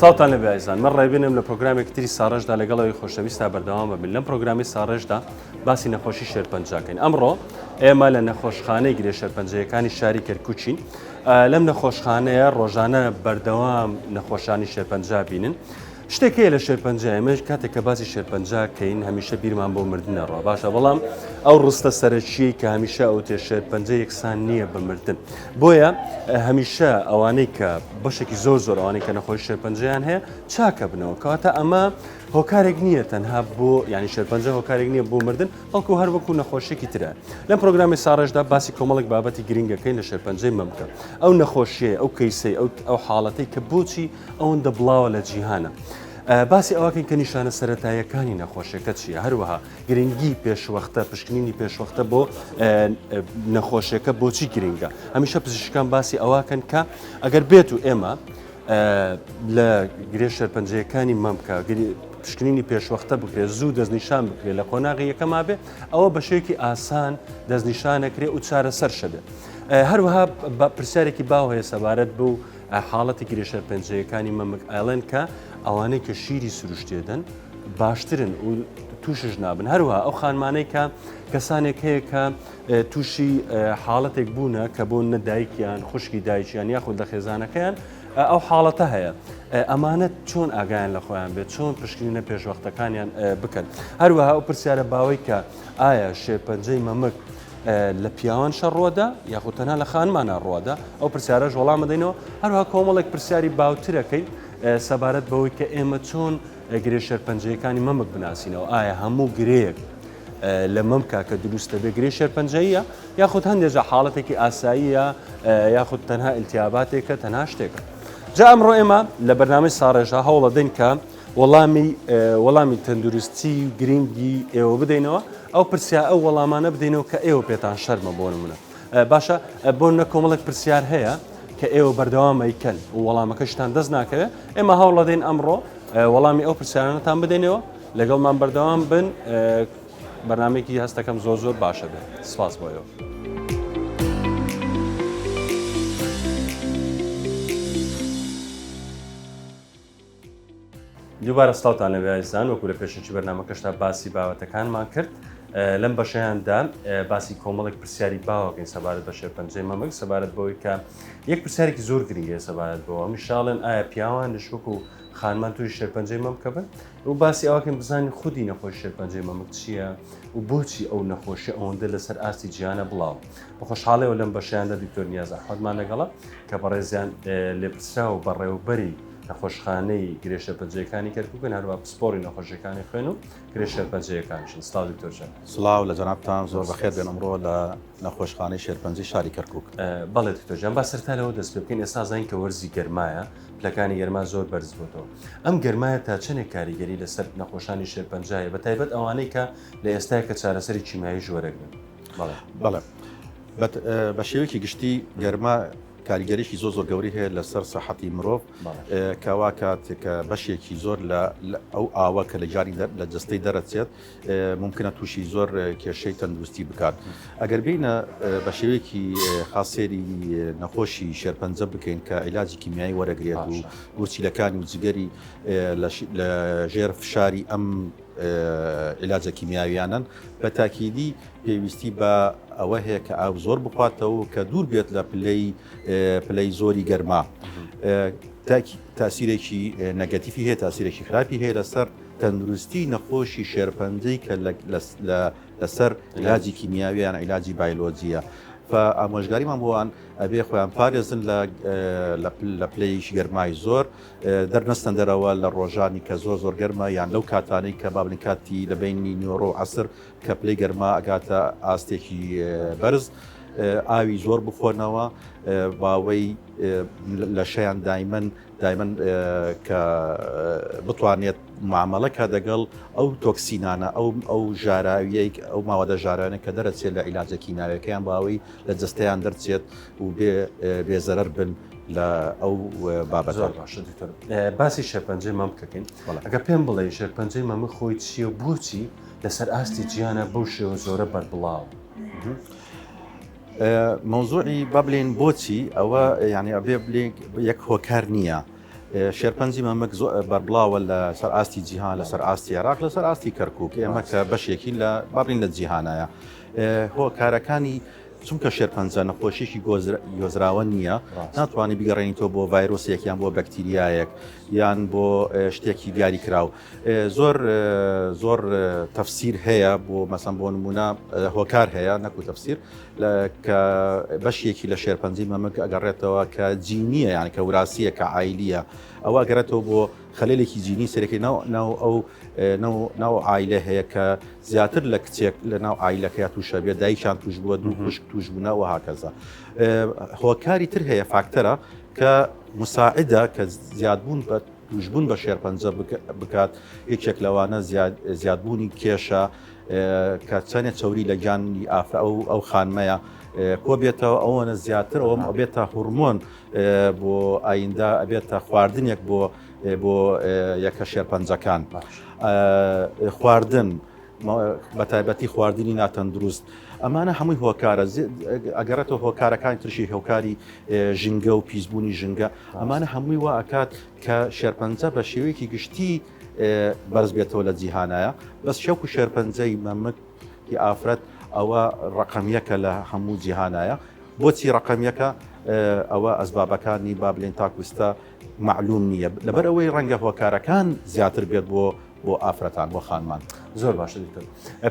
سڵاوتان لێبێ ئازیزان من ڕێبینم لە پرۆگرامێکی تری ساڕێژدا لەگەڵ ئەوی خۆشەویستا بەردەوام بەبین لەم پرۆگرامی ساڕێژدا باسی نەخۆشی شێرپەنجەکەین ئەمڕۆ ئێمە لە نەخۆشخانەی گرێ شێرپەنجەیەکانی شاری کەرکوچین لەم نەخۆشخانەیە ڕۆژانە بەردەوام نەخۆشانی شێرپەنجە بینن شتێک هەیە لە شێرپەنجە ئێمەش کاتێک کە باسی شێرپەنجە کەین هەمیشە بیرمان بۆ مردنە ڕۆ باشە بەڵام ئەو ڕستە سەرەکیەی کە هەمیشە ئەوتێ شێرپەنجە یەکسان نییە بە مردن بۆیە هەمیشە ئەوانەی کە بەشێکی زۆر زۆر ئەوانەی کە نەخۆش شێرپەنجەیان هەیە چاکە بنەوە کەواتە ئەمە هۆکارێک نییە تەنها بۆ ینی شێرپەنجە هۆکارێک نییە بۆ مردن بەڵکو هەر وەکو نەخۆشیێکی ترە لەم پرۆگرامی ساڕێژدا باسی کۆمەڵێک بابەتی گرنگەکەین لە شێرپەنجەی مەمکە ئەو نەخۆشیە ئەو کەیسەی ئەو ئەو حاڵەتەی کە بۆچی ئەوەندە بڵاوە لە جیهانە. باسی ئەوەکەین کە نیشانە سەتاییەکانی نەخۆشیەکە چییە هەروەها گرنگی پێشوەختە پشکنینی پێشوەختە بۆ نەخۆشیەکە بۆچی گرنگە هەمیشە پزیشکان باسی ئەوەکەن کە ئەگەر بێت و ئێمە لە گرێ شێرپەنجەیەکانی مەمکە پشکنینی پێشوەختە بکرێت زوو دەستنیشان بکرێت لە قۆناغی یەکەما بێ ئەوە بە شێوەیەکی ئاسان دەستنیشانەکرێ و چارەسەر شەبێت هەروەها پرسیارێکی باو هەیە سەبارەت بوو حاڵەتی گرێ شێرپەنجەیەکانی مەمک ئەڵێن کە ئەوانەی کە شیری سروشتێ دەن باشترن و تووشش نابن هەروەها ئەو خانمانەی کە کەسانێک هەیە کە تووشی حاڵەتێک بوونە کە بۆ نەدایکیان خوشکی دایکیان یاخود لە خێزانەکەیان ئەو حاڵەتە هەیە ئەمانە چۆن ئاگایان لە خۆیان بێت چۆن پشکنینە پێشوەختەکانیان بکەن هەروەها ئەو پرسیارە باوەی کە ئایا شێرپەنجەی مەمک لە پیاوان شەڕ ڕوەدا یاخود تەنها لە خانمانە ڕوەدا ئەو پرسیارەش وەڵام دەینەوە هەروەها کۆمەڵێک پرسیاری باوترەکەین سەبارەت بەوەی کە ئێمە چۆن گرێ شێرپەنجەیەکانی مەمک بناسینەوە ئایا هەموو گرەیەک لە مەمکا کە دروست دەبێت گرێ شێرپەنجەیە یاخود هەندێک جا حاڵەتێکی ئاساییە یاخود تەنها ئیلتیاباتێکە تەنها شتێکە جا ئەمڕۆ ئێمە لە بەرنامەی ساڕێژە هەوڵەدەین کە وەڵامی وەڵامی تەندروستی و گرنگی ئێوە بدەینەوە ئەو پرسیار ئەو وەڵامانە بدەینەوە کە ئێوە پێتان شەرمە بۆ نمونە باشە بۆ نە کۆمەڵێک پرسیار هەیە کە ئێوە بەردەوام ئەیکەن و وەڵامەکەشتان دەست ناکەوێت ئێمە هەوڵەدەین ئەمڕۆ وەڵامی ئەو پرسیارانەتان بدەینەوە لەگەڵمان بەردەوام بن بەرنمێکی هەستەکەم زۆر زۆر باشە بێت سپاس بۆ ئێوە. دووبارە سڵاوتان لەوێ ئازیزان وەکو لە پێشەکی بەرنامەکەشدا باسی بابەتەکانمان کرد لەم بەشەیاندا باسی کۆمەڵێک پرسیاری باوەکەین سەبارەت بە شێرپەنجەی مەمک سەبارەت بەوەی کە یەک پرسیارێکی زۆر گرنگە سەبارەت بەوە هەمیشاڵێن ئایا پیاوان وەکو خانمان تووشی شێرپەنجەی مەمکە بن و باسی ئەوەکەین بزانین خودی نەخۆشی شێرپەنجەی مەمک چییە و بۆچی ئەو نەخۆشی ئەوەندە لەسەر ئاستی جیهانە بڵاو بە خۆشحاڵەوە لەم بەشیاندا دکتۆر نیاز ئەحمەدمان لەگەڵە کە بەڕێزیان لێپرسراو و بەڕێوبەری نەخۆشخانەی گرێ شێرپەنجەیەکانی کەرکوکن هەروە پسپۆڕی نەخۆشیەکانی خوێن و گرێ شێرپەنجەیەکانیشن سڵاو دکتۆر جان. سڵاو لە جەنابتان زۆر بەخێر بێن ئەمڕۆ لە نەخۆشخانەی شێرپەنجەی شاری کەرکوک. بەڵێ دکتۆر جان با سەرتا لەوە دەست پێ بکەین ئێستا زانین کە وەرزی گەرمایە پلەکانی گەرما زۆر بەرز بۆتەوە ئەم گەرمایە تا چەندێک کاریگەری لەسەر نەخۆشانی شێرپەنجە هەیە بە تایبەت ئەوانەی کە لە ئێستای کە چارەسەری کیمیاییش وەرەگرن؟ بەڵێ بەڵێ بە شێوەیەکی گشتی گەرما کاریگەریی زۆر زۆر گەورەی هەیە لەسەر سەحەتی مرۆڤ کە وا کات کە بەشێکی زۆر لە ئەو ئاوە کە لە گیانی لە جەستەی دەرەچێت ممکنە تووشی زۆر کێشەی تەندروستی بکات ئەگەر بینە بە شێوەیەکی خاسێری نەخۆشی شێرپەنجە بکەین کە عیلاجی کیمیایی وەرەگرێت و گورچیلەکانی و جگەری لە ژێر فشاری ئەم عیلاجە کیمیاویانن بە تاکیدی پێویستی بە ئەوە هەیە کە ئاو زۆر بخواتەوە کە دوور بێت لە پلەی پلەی زۆری گەرما تاسیرێکی نەگەتیفی هەیە تاسیرێکی خراپی هەیە لەسەر تەندروستی نەخۆشی شێرپەنجەی کە لەسەر علاجی کیمیاویان علاجی بایلۆجیە ئامۆژگاریمان بۆوان ئەبێ خۆیان پارێزن لە پلەیش گەرمای زۆر دەرنەستن دەرەوە لە ڕۆژانی کە زۆر زۆر گەرمە یان لەو کاتانەی کە بابلین کاتی لە بینی نیۆڕۆ و عسر کە پلەی گەرما ئەگاتە ئاستێکی بەرز ئاوی زۆر بخۆنەوە باوەی لەشیان دایمەن دایمەن کە بتوانێت معاملەکە دەگەڵ ئەو تۆکسینانە ئەو ئەو ژاراویەی ئەو ماوەدە ژارانە کە دەرەچێت لە عیلاجە کیمیاویەکەیان باوەی لە جەستەیان دەرچێت و بێ بێزەرەر بن لە ئەو بابەتە. زۆر باشە دکتۆر باسی شێرپەنجەی مەمکەکەین ئەگەر پێم بڵێ شێرپەنجەی مەمک خۆی چییە و بۆچی لەسەر ئاستی جیهانە بەو شێوە زۆرە بەربڵاوە؟ مەوزوعی با بلێن بۆچی ئەوە یعنی ئەبێ بلێن یەک هۆکار نییە. شێرپەنجی مەمک زۆر بەربڵاوە لە سەر ئاستی جیهان لەسەر ئاستی عێراق لەسەر ئاستی کەرکک ئێمە کە بەشێکین لە بابلین لە جیهانایە هۆکارەکانی چونکە شێرپەنجە نەخۆشیێکی گۆزراوە نییە ناتوانانی بگەڕێنیتەوە بۆ ڤایرۆسێک یان بۆ بەکتریایەک یان بۆ شتێکی دیاری کراو زۆر زۆر تەفسیر هەیە بۆ مەسەن بۆ نمونە هۆکار هەیە نەکو تەفسیر کە بەشێکی لە شێرپەنجەی مەمک ئەگەڕێتەوە کە جینیە یان کە وراسیە کە عیلیە ئەوە ئەگەڕێتەوە بۆ خەلێلێکی جینی سەرەکی ناو ناو ئەو ناو عیلە هەیە کە زیاتر لە کچێک لە ناو عیلەکەی تووشە بێت دایکیان توش بووە دوو خوشک توش بوونە و هاکەزا هۆکاری تر هەیە فاکتەرە کە مساعدە کە زیادبوون بە توشبوون بە شێرپەنجە بکات یەکێک لەوانە زیادبوونی کێشە کە چەنێ چەوری لە گیانی ئافرە ئەو ئەو خانمەیە کۆبێتەوە ئەوەنە زیاتر ئەوم ئەبێتە هورمۆن بۆ ئایندە ئەبێتە خواردنێک بۆ بۆ یەکە شێرپەنجەکان خواردن بە تایبەتی خواردنی ناتەندروست ئەمانە هەمووی هۆکارە ئەگەڕێتەوە هۆکارەکانی ترشی هۆکاری ژینگە و پیسبوونی ژینگە ئەمانە هەمووی وا ئەکات کە شێرپەنجە بە شێوەیەکی گشتی بەرز بێتەوە لە جیهانایە بەس شەوک و شێرپەنجەی مەمک ئافرەت ئەوە ڕقەمیەکە لە هەموو جیهانایە بۆچی ڕقەمیەکە ئەوە ئەسبابەکانی با بلێن تاکوستە معلوم نییە لەبەر ئەوەی ڕەنگە هۆکارەکان زیاتر بێت بۆ بۆ ئافرەتان بۆ خانمان. زۆر باشە دکتۆر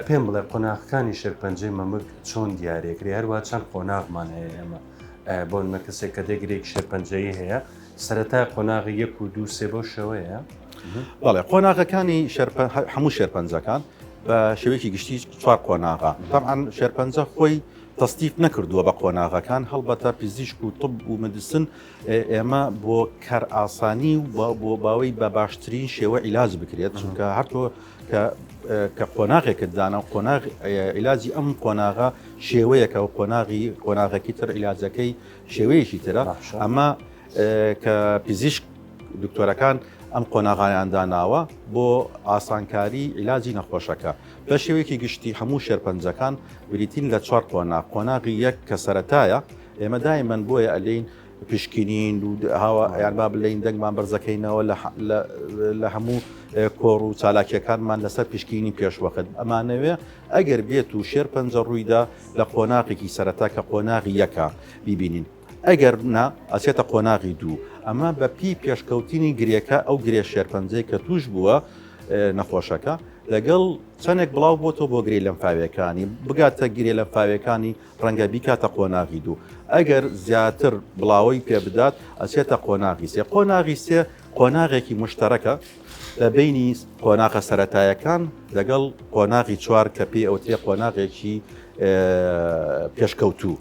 پێم بڵێ قۆناغەکانی شێرپەنجەی مەمک چۆن دیارێکرێ هەروە چەند قۆناغمان هەیە ئێمە بۆ نمە کەسێک کە دەگرێک شێرپەنجەیی هەیە سەرەتا قۆناغی یەک و دوو سێ بەو شێوەیە بەڵێ قۆناغەکانی هەموو شێرپەنجەکان بە شێوەیەکی گشتی چوار قۆناغە طبعا شێرپەنجە خۆی تەسنیف نەکردووە بە قۆناغەکان هەڵبەتە پزیشک و طب و medicine ئێمە بۆ کارئاسانی و بۆ باوەی بە باشترین شێوە عیلاج بکرێت چونکە هەر تۆ کە قۆناغێکت دانا و قۆناغ عیلاجی ئەم قۆناغە شێوەیەکە و قۆناغی قۆناغەکی تر عیلاجەکەی شێوەیەکی ترە ئەمە کە پزیشک دکتۆرەکان ئەم قۆناغایان داناوە بۆ ئاسانکاری عیلاجی نەخۆشەکە بە شێوەیەکی گشتی هەموو شێرپەنجەکان بریتین لە چوار قۆناغ قۆناغی یەک کە سەرەتایە ئێمە دایمەن بۆیە ئەلێین پشکنین و هاوا یان با بلین دەنگمان بەرزەکەینەوە لە هەموو کۆڕ و چالاکیەکانمان لەسەر پشکینی پێشوەخت ئەمانەوێ ئەگەر بێت و شێر پەنجە ڕوویدا لە قۆناغێکی سەرەتا کە قۆناغی یەکە بیبینین ئەگەر نا ئەچێتە قۆناغی دوو ئەمە بە پی پێشکەوتنی گرێکە ئەو گرێ شێرپەنجەی کە توش بووە نەخۆشەکە لەگەڵ چەندێک بڵاو بۆتەوە بۆ گرێ لەمفاویەکانی بگاتە گرێ لەمفاویەکانی ڕەنگە بیکاتە قۆناغی دوو ئەگەر زیاتر بڵاوەی پێ بدات ئەچێتە قۆناغی سێ قۆناغی سێ قۆناغێکی مشتەرەکە لە بینی قۆناغە سەتایەکان لەگەڵ قۆناغی چوار کە پێی ئەوترێ قۆناغێکی پێشکەوتوو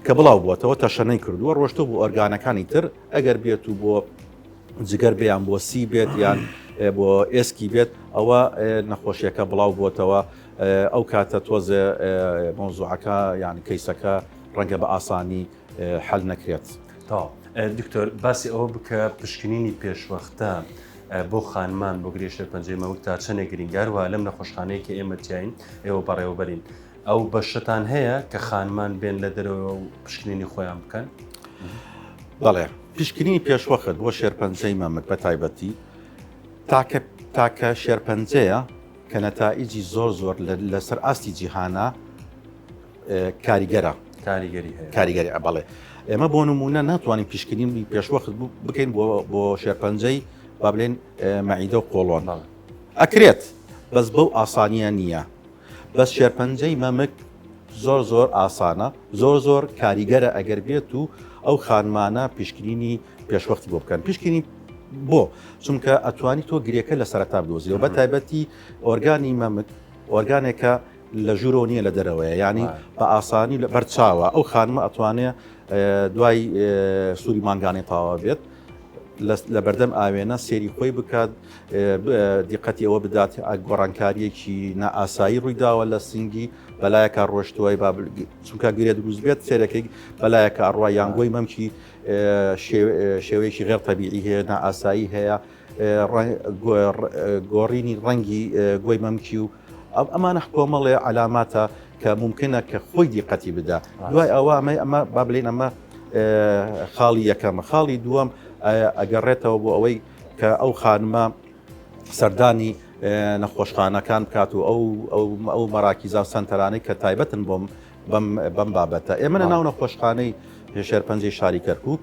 کە بڵاو بووەتەوە تەشەنەی کردووە ڕۆشتۆ بۆ ئۆرگانەکانی تر ئەگەر بێت و بۆ جگەر بێ یان بۆ سی بێت یان بۆ ئێسکی بێت ئەوە نەخۆشیەکە بڵاو بووەتەوە ئەو کاتە تۆزێ مەوزوعەکە یان کەیسەکە ڕەنگە بە ئاسانی حل نەکرێت. تەواو دکتۆر باسی ئەوە بکە پشکنینی پێشوەختە بۆ خانمان بۆ گرێ شێرپەنجەی مەمک تا چەندێک گرنگە هەروەها لەم نەخۆشخانەیە کە ئێمە تیاین ئێوە بەڕێوەبەرین ئەو بەشەتان هەیە کە خانمان بێن لە دەرەوە و پشکنینی خۆیان بکەن؟ بەڵێ پشکنینی پێشوەخت بۆ شێرپەنجەی مەمک بە تایبەتی تاکە تاکە شێرپەنجەیە کە نەتائیجی زۆر زۆر لەسەر ئاستی جیهانە کاریگەرە کاریگەری هەیە کاریگەری بەڵێ ئێمە بۆ نمونە ناتوانین پشکنین پێشوەخت بکەین بۆ بۆ شێرپەنجەی با بلێن مەعیدە و قۆڵۆن ئەکرێت بەس بەو ئاسانیە نییە بەس شێرپەنجەی مەمک زۆر زۆر ئاسانە زۆر زۆر کاریگەرە ئەگەر بێت و ئەو خانمانە پشکنینی پێشوەختی بۆ بکەن پشکنی بۆ چونکە ئەتوانی تۆ گرێکە لە سەرەتا بدۆزیەوە بە تایبەتی ئۆرگانی مەمک ئۆرگانێکە لە ژوورەوە نییە لە دەرەوەیە ینی بە ئاسانی لە بەرچاوە ئەو خانمە ئەتوانێ دوای سووری مانگانی تاوا بێت لە بەردەم ئاوێنە سێری خۆی بکات دیقەتی ئەوە بدات گۆڕانکاریەکی نائاسایی ڕوویداوە لە سنگی بەلایەکە ڕۆشتووە چونکە گرێ دروست بێت سێرەکەی بەلایەکە ئەڕوا یانگۆی مەمکی شێوەیەکی غێر تەبیعی هەیە نائاسایی هەیە گۆڕینی ڕەنگی گۆی مەمکی و ئەمانە کۆمەڵێ عەلاماتە کە ممکنە کە خۆی دیقەتی بدا دوای ئەوە ئەمە ئەمە با بلین ئەمە خاڵی یەکەمە. خاڵی دووەم ئەگەڕێتەوە بۆ ئەوەی کە ئەو خانمە سەردانی نەخۆشخانەکان بکات و ئەو ئەو مەراکیزا و سەنتەرانەی کە تایبەتن بۆم بەم بابەتە. ئێمە لە ناو نەخۆشخانەی شێرپەنجەی شاری کەرکوک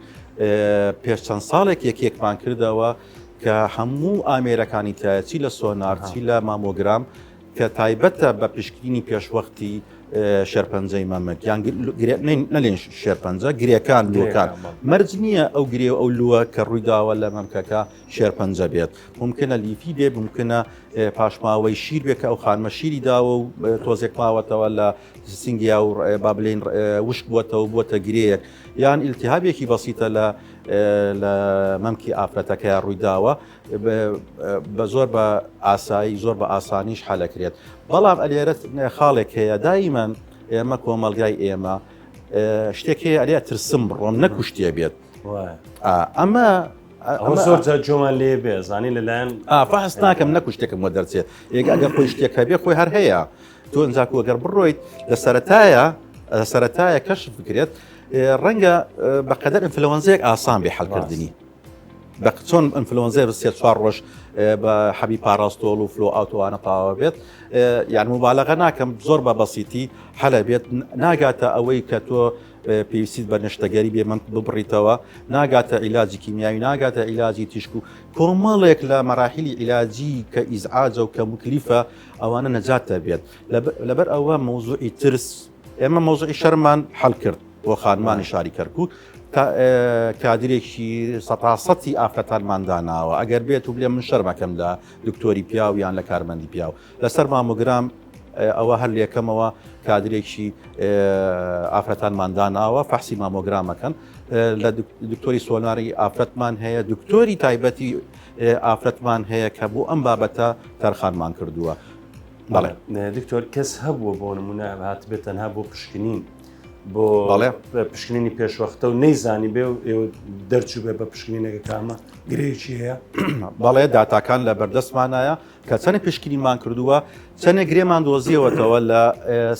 پێش چەند ساڵێک یەکێکمان کردەوە کە هەموو ئامێرەکانی تایە چی لە سۆنار چی لە مامۆگرام کە تایبەتە بە پشکنینی پێشوەختی شێرپەنجەی مەمک یان نەلێن شێرپەنجە گرێکان لوەکان مەرج نییە ئەو گرێ و ئەو لووە کە ڕوویداوە لە مەمکەکە شێرپەنجە بێت ممکنە لیفی بێ ممکنە پاشماوەی شیر بێ کە ئەو خانمە شیری داوە و تۆزێک ماوەتەوە لە سنگیا و با بلین وشک بووەتەوە بووەتە گرەیەک یان ئیلتیهابێکی بەسیتە لە لە مەمکی ئافرەتەکەیا ڕوویداوە بە زۆر بە ئاسایی زۆر بە ئاسانیش حەلەکرێت بەڵام ئەلێرە خاڵێک هەیە دایمەن ئێمە کۆمەلگای ئێمە شتێک هەیە ئەلێ ترسم بڕۆم نەکوشتێ بێت ئەمە ئەوە زۆر جار جۆمان لێ بێ زانی لەلایەن فەحس ناکەم نەکوشتێکم وە دەرچێت یەک ئەگەر خۆی شتێک هەبێ خۆی هەر هەیە تۆ ئەنجاکو ئەگەر بڕۆیت لە سەتایە لە سەتایە کەشف بکرێت ڕەنگە بەقەدەر ئینفلۆنزەیەک ئاسان بێ حلکردنی بە چۆن ئینفلۆنزای بە سێ چوار ڕۆژ بە حەبی پاراستۆڵ و فلۆ ئاوتوانە تەواوە بێت یان مبالغە ناکەم زۆر بە بەسیتی حەلە بێت ناگاتە ئەوەی کە تۆ پێویستیت بە نەشتەگەری بێ مەمک ببڕیتەوە ناگاتە عیلاجی کیمیاوی ناگاتە عیلاجی تیشک و کۆمەڵێک لە مەراحیلی عیلاجی کە ئیزعاجە و کە مکلیفە ئەوانە نەجات دەبێت لەبەر ئەوە مەوزوعی ترس ئێمە مەوزوعی شەرمان حەل کرد بۆ خانمانی شاری کەرکوک کادرێکی سەتاسەتی ئافرەتانمان داناوە ئەگەر بێت و بلێ من شەرمەکەم لە دکتۆری پیاو یان لە کارمەندی پیاو لەسەر مامۆگرام ئەوە هەر لەکەمەوە کادرێکی ئافرەتانمان داناوە فەحسی مامۆگرامەکەن لە دکتۆری سۆناری ئافرەتمان هەیە دکتۆری تایبەتی ئافرەتمان هەیە کە بۆ ئەم بابەتە تەرخانمان کردووە. بەڵێ دکتۆر کەس هەبووە بۆ نمونە هاتبێت تەنها بۆ پشکنین بۆ پشکنینی پێشوەختە و نەیزانی بێ و ئێوە دەرچوو بێ بە پشکنینەکە کامە گرێکی هەیە؟ بەڵێ داتاکان لە بەردەستمانایە کە چەنێ پشکنینمان کردووە چەنێ گرێمان دۆزیەوەتەوە لە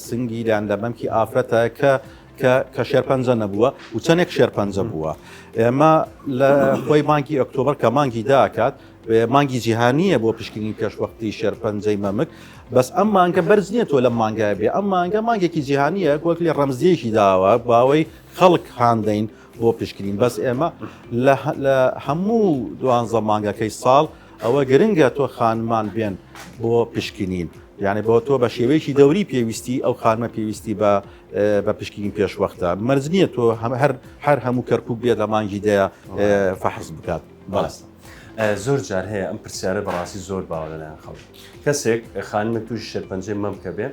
سنگی یان لە مەمکی ئافرەتە کە کە کە شێرپەنجە نەبووە و چەندێک شێرپەنجە بووە ئێمە لە خۆی مانگی ئۆکتۆبەر کە مانگی داکات مانگی جیهانییە بۆ پشکنینی پێشوەختی شێرپەنجەی مەمک، بەس ئەم مانگە بەرز نییە تۆ لەم مانگایە بێ، ئەم مانگە مانگێکی جیهانییە وەک لێ ڕەمزییەکی داوە باوەی خەڵک هاندەین بۆ پشکنین، بەس ئێمە لە هەموو دوانزە مانگەکەی ساڵ ئەوە گرنگە تۆ خانمان بێن بۆ پشکنین، یعنی بۆ تۆ بە شێوەیەکی دەوری پێویستی ئەو خانمە پێویستی بە بە پشکنین پێشوەختە، مەرج نییە تۆ هەر هەموو کەرکوک بێت لە مانگی دەیە فەحس بکات. بەڵێ. زۆر جار هەیە ئەم پرسیارە بەڕاستی زۆر باوە لەلایەن خەڵک کەسێک خانمێک تووشی شێرپەنجەی مەمکە بێ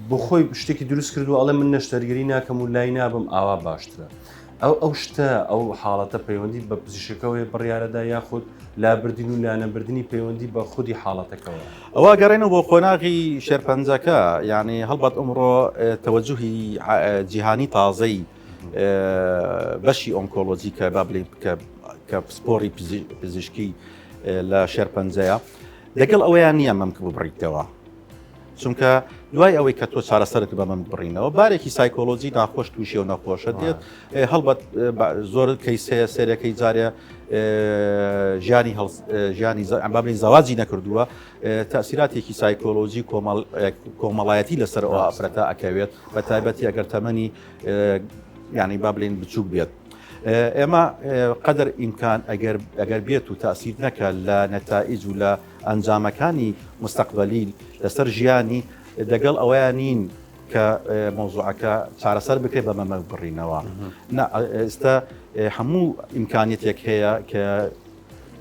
بۆ خۆی شتێکی دروست کردو ئەڵێ من نەشتەرگەری ناکەم و لای نابم ئاوا باشترە ئەو ئەو شتە ئەو حاڵەتە پەیوەندی بە پزیشکەوەی بڕیارەدا یاخود لابردن و لانەبردننی پەیوەندی بە خودی حاڵەتەکەەوە ئەوە گەڕێنەوە بۆ قۆناغی شێرپەنجەکە یعنی هەڵبەت ئەمڕۆ تەوەجوهی جیهانی تازەی بەشی ئۆنکۆلۆجی کە با بلین کە پسپۆڕی پزیشکی لە شێرپەنجەیە لەگەڵ ئەوەیان نییە مەمک ببڕیتەوە چونکە دوای ئەوەی کە تۆ چارەسەرت بە مەمک بڕینەوە بارێکی سایکۆلۆجی ناخۆش تووشی و نەخۆشە دێت هەڵبەت زۆر کەیس هەیە سێرەکەی جارێ ژیانی ژیانی بابلین زەواجی نەکردووە تاسیراتێکی سایکۆلۆجی کۆمەڵایەتی لەسەر ئەو ئافرەتە ئەکەوێت بە تایبەتی ئەگەر تەمەنی یعنی با بلین بچووک بێت. ئێمە قەدەر ئیمکان ئەگەر ئەگەر بێت و تاسیر نەکە لە نەتائیج و لە ئەنجامەکانی مستەقبلی لەسەر ژیانی دەگەڵ ئەوەیان نین کە مەوزوعەکە چارەسەر بکرێت بە مەمەک بڕینەوە ئێستا هەموو ئیمکانیتێک هەیە کە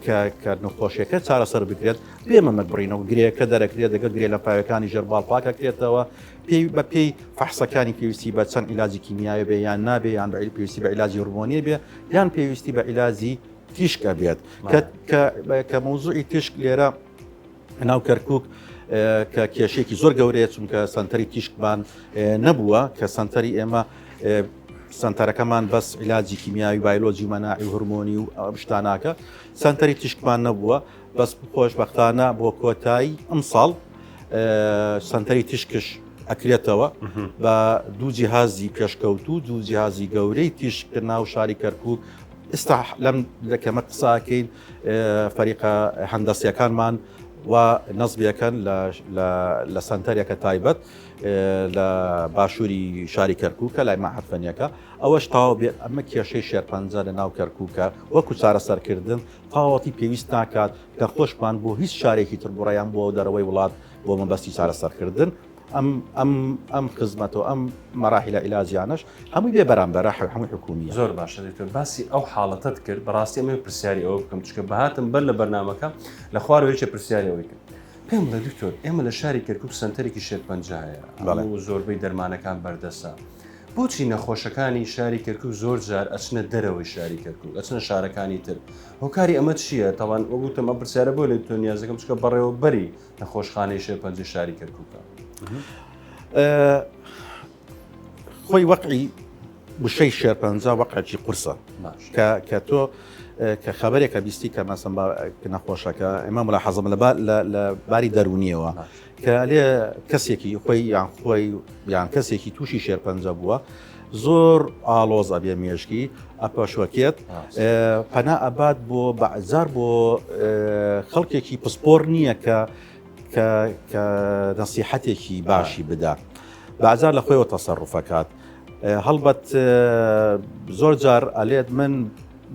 کە کە نەخۆشیەکە چارەسەر بکرێت بێ مەمەک بڕینەوە گرێکە دەرەکرێت دەگەڵ گرێ لە پاوەکانی ژێر باڵ پاکەکرێتەوە پێی بە پێی فەحسەکانی پێویستی بە چەند عیلاجی کیمیاوی بێ یان نابێ یان بە پێویستی بە عیلاجی هۆرمۆنی بێ یان پێویستی بە عیلاجی تیشک ئەبێت کە کە کە مەوزوعی تیشک لێرە ناو کەرکک کە کێشێکی زۆر گەورەیە چونکە سنتەری تیشکمان نەبووە کە سنتەری ئێمە سنتەرەکەمان بەس عیلاجی کیمیاوی بایلۆجی و مەناعی و هورمۆنی و ئەم شتاناکە سنتەری تیشکمان نەبووە بەس خۆشببختانە بۆ کۆتایی ئەمساڵ سنتەری تیشکش ئەکرێتەوە بە دوو جیهازی پێشکەوتوو دوو جیهازی گەورەی تیشک ناو شاری کەرکک ئستا لەم لەکەمە قساکەین فەریقە هەندەسیەکانمان و نەزبیەکەن لە سەنتەرێکە تایبەت لە باشووری شاری کەرکک لای مەعهد فەنیەکە ئەوەش تەواو بێت ئەمە کێشەی شێرپەنجە لە ناو کەرکوکە وەکو چارەسەرکردن تەواوەتی پێویست ناکات کە خۆشمان بۆ هیچ شارێکی تر بڕیان بۆ دەرەوەی وڵات بۆ مەبەستی چارەسەرکردن ئەم ئەم ئەم خزمەت و ئەم مەراحیلە عیلاجیانەش هەمووی بێ بەرامبەرە هەمووی حکومیە. زۆر باشە دکتۆر باسی ئەو حاڵەتەت کرد بەڕاستی ئەمەوێ پرسیاری ئەوە بکەم چونکە بەهاتم بەر لە بەرنامەکە لە خوارەوە یەکێ پرسیاری ئەوەی کرد پێم بڵێ دکتۆر ئێمە لە شاری کەرکوک سەنتەرێکی شێرپەنجە هەیە هەموو زۆربەی دەرمانەکان بەردەستە بۆچی نەخۆشەکانی شاری کەرکوک زۆر جار ئەچنە دەرەوەی شاری کەرکوک ئەچنە شارەکانی تر هۆکاری ئەمە چییە تاوان وەگوتم ئەم پرسیارە بۆ لە تۆ نیازەکەم چکە بەڕێوەبەری نەخۆشخانەی شێرپەنجەی شاری کەرکوکە. خۆی وەقعی وشەی شێرپەنجە وەقعێکی قورسە کە کە تۆ کە خبرێکە بیستی کە مەسم نەخۆشەکە ئێمە ملا حەزم لە لە باری دەرونیەوە کە لێ کەسێکی خۆی یان خۆی یان کەسێکی تووشی شێرپەنجە بووە زۆر ئاڵۆز ئەبێ مێشکی ئەپەشۆکێت پەنا ئەبات بۆ بەعزار بۆ خەڵکێکی پسپۆر نییە کە کە نەسیحەتێکی باشی بدا بازار لە خۆیەوە تەسەڕفەکات هەڵبەت زۆر جار ئەلێت من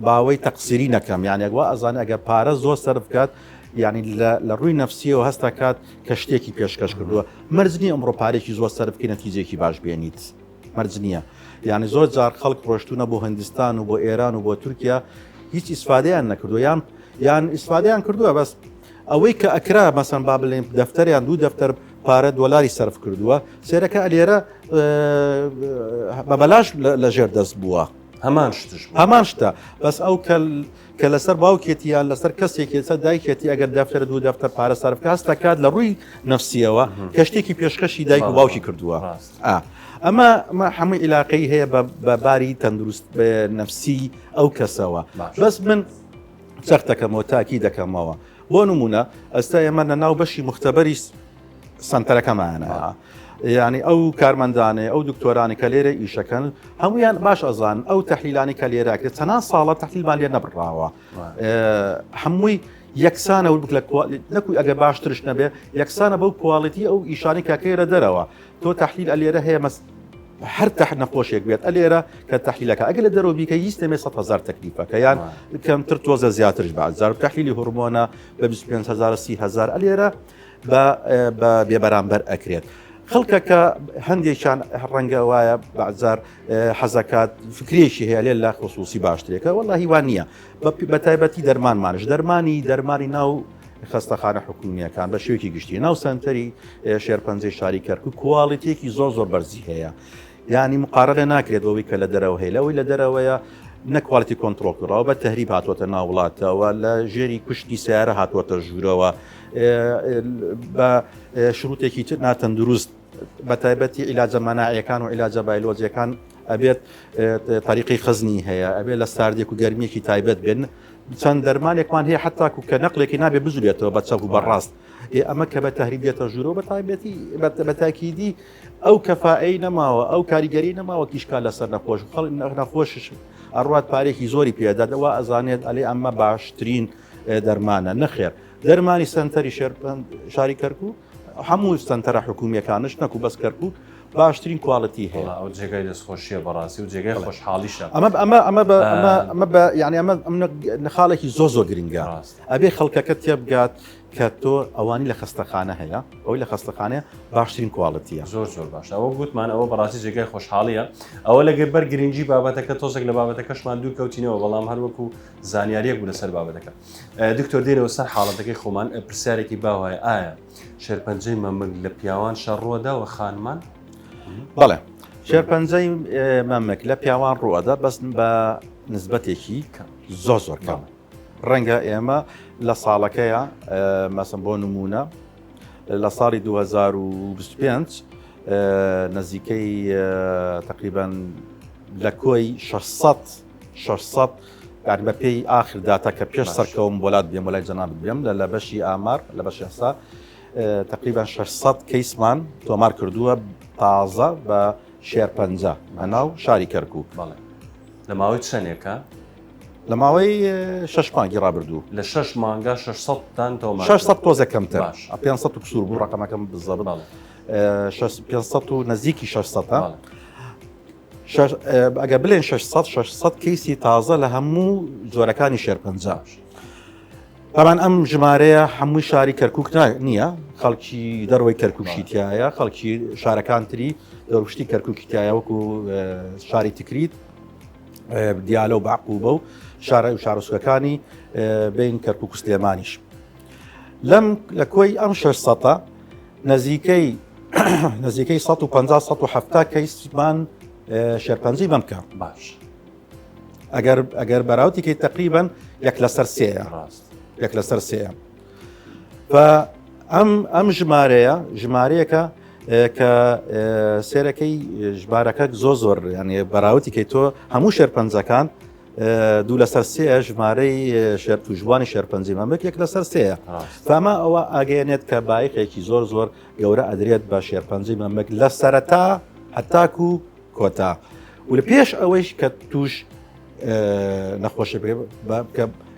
باوەی تەقسیری نەکەم یان یەکوا ئەزانێ ئەگەر پارە زۆر سەرف بکات یعنی لە ڕووی نەفسیەوە هەستەکات کە شتێکی پێشکەش کردووە مەرج نییە ئەمڕۆ پارێکی زۆر سەرف بکەی نەتیجێکی باش بێنیت مەرج نییە یعنی زۆر جار خەڵک ڕۆشتونە بۆ هندستان و بۆ ئێران و بۆ تورکیا هیچ ئیسفادەیان نەکردو یان یان ئیسفادەیان کردووە بەس ئەوەی کە ئەکرا مەسەن با بڵێن دەفتەریان دوو دەفتەر پارە دۆلاری سەرف کردووە سێرەکە ئەلێرە بە بەلاش لە ژێر دەست بووە هەمان شتش هەمان شتە بەس ئەو کە کە لەسەر باوکێتی یان لەسەر کەسێکی لەسەر دایکێتی ئەگەر دەفتەر دوو دەفتەر پارە سەرف بکات هەست دەکات لە ڕووی نەفسیەوە کە شتێکی پێشکەشی دایک و باوکی کردووە ئەمە ئەمە هەمووی عیلاقەی هەیە بە باری تەندروست نەفسی ئەو کەسەوە بەس من چەختەکەمەوە تاکی دەکەمەوە بۆ نمونە ئەستا ئێمە لە ناو بەشی مختبەری سەنتەرەکەمانە یعنی ئەو کارمەندانێ ئەو دکتۆرانی کە لێرە ئیشەکەن هەمویان باش ئەزان ئەو تەحلیلانی کە لێراکرێت چەندان ساڵە تەحلیلمان لێ نەبڕاوە هەمووی یەکسانە و لە نەکوی ئەگەر باشترش نەبێ یەکسانە بەو quality ئەو ئیشانی کاکەی لە دەرەوە تۆ تەحلیل ئەلێرە هەیە مەس هەر تەح نەخۆشێک بێت ئەلێرە کە تەحلیلەکە ئەگەر لە دەرەوە بیکە هیچ نەمێ 100 هزار تەکلیفەکە یان کەمتر تۆزە زیاترش بە زار تەحلیلی هۆرمۆنە بە 25 هزار 30 هزار ئەلێرە بە بە بێبەرامبەر ئەکرێت. خەڵکەکە هەندێکیان ڕەنگە وایە بەعزار حەزەکات فکرێکی هەیە لێ لە خصوصی باشترێکە وەڵا هیوان نییە بە تایبەتی دەرمانمانش دەرمانی دەرمانی ناو خەستەخانە حکومییەکان بە شێوەیەکی گشتی ناو سەنتەری شێرپەنجەی شاری کەرکوک quality ێکی زۆر زۆر بەرزی هەیە یانی مقارنە ناکرێت بەوەی کە لە دەرەوە هەیە لەوەی لە دەرەوەیە نە quality control کراوە بە تەهریب هاتووەتە ناو وڵاتەوە لە ژێری کوشتی سیارە هاتووەتە ژوورەوە بە شروتێکی تر ناتەندروست بە تایبەتی عیلاجە مەناعیەکان و عیلاجە بایلۆجیەکان ئەبێت تەریقی خزنی هەیە ئەبێت لە ساردێک و گەرمیەکی تایبەت بێن چەند دەرمانێکمان هەیە حتاکو کە نەقلێکی نابێ بزولێتەوە بە چەپ و بەڕاست ئێ ئەمە کە بە تەهریب دێتە ژوورەوە بە تایبەتی بە تاکیدی ئەو کەفائەی نەماوە ئەو کاریگەری نەماوە کیشکا لەسەر نەخۆش خەڵ نەخۆشش ئەڕوات پارێکی زۆری پێدات وا ئەزانێت ئەلێ ئەمە باشترین دەرمانە نەخێر دەرمانی سنتەری شاری کەرکک هەموو سنتەرە حکومیەکانش نەکو بەس کەرکک باشترین quality هەیە ئەو جێگای دەستخۆشیە بەڕاستی و جێگای خۆشحاڵیشە ئەمە ئەمە ئەمە ئەمە ئەمە بە یعنی ئەمە ئەمە خاڵێکی زۆر زۆر گرنگە ئەبێ خەڵکەکە تێبگات کە تۆ ئەوانی لە خەستەخانە هەیە ئەوی لە خەستەخانەیە باشترین quality ە زۆر زۆر باش ئەوە گوتمان ئەوە بەڕاستی جێگای خۆشحاڵیە ئەوە لەگەر بەر گرنگی بابەتەکە تۆزێک لە بابەتەکەشمان دوور کەوتینەوە بەڵام هەروەکو زانیاریەک بوو لەسەر بابەتەکە دکتۆر دێنەوە سەر حاڵەتەکەی خۆمان پرسیارێکی باو هەیە ئایا شێرپەنجەی مەمک لە پیاوان شەڕ ڕووەدا وە خانمان؟ بەڵێ شێرپەنجەی مەمک لە پیاوان ڕووەدا بەس بە نسبەتێکی زۆر زۆر کەم ڕەنگە ئێمە لە ساڵەکەیە مەسم بۆ نمونە لە ساڵی 2025 نزیکەی تقریبان لە کۆی 600 600 یانی بە پێی ئاخر داتا کە پێش سەرکەوم بۆ لات بێم بۆ لای جەنابت بێم لە لە بەشی ئامار لە بەشی ئەحسا. تقریبا 600 کەیسمان تۆمار کردووە تازە بە شێرپەنجە لەناو شاری کەرکوک. بەڵێ لە ماوەی چەندێکە؟ لە ماوەی شەش مانگی ڕابردوو. لە شەش مانگا 600 تان تۆمار 600 تۆزێک کەمتر. 500 و کسور بوو ڕقەمەکەم بزەبت. 500 و نزیکی 600 ئەگەر بلێن 600 600 کەیسی تازە لە هەموو جۆرەکانی شێرپەنجە. تەبعەن ئەم ژمارەیە هەمووی شاری کەرکک نییە خەڵکی دەروی کەرککشی تایە خەڵکی شارەکان تری دەروشتی کەرککی تایە وەکو شاری تکریت دیالە و باقوبە و شارە و شارۆچکەکانی بین کەرکک و سلێمانیش لەم لە کۆی ئەم 600 نزیکەی نزیکەی 150 170 کەیسمان شێرپەنجەی بەمکە باش ئەگەر ئەگەر بەراوتی کەی تقریبن یەک لەسەر سێیە ڕاست یەک لەسەر سێیە ئەم ئەم ژمارەیە ژمارەیەکە کە سێرەکەی ژمارەکە زۆر زۆر ینی بەراوتی کەی تۆ هەموو شێرپەنجەکان دوو لەسەر سێ ژمارەی شێر توشبوانی شێرپەنجەی مەمک یەک لەسەر سێیە فامە ئەوە ئاگەێنێت کە بایخێکی زۆر زۆر گەورە ئەدرێت بە شێرپەنجەی مەمک لە سەرەتا هەتاکو کۆتا و لە پێش ئەوەیش کە توش نەخۆشی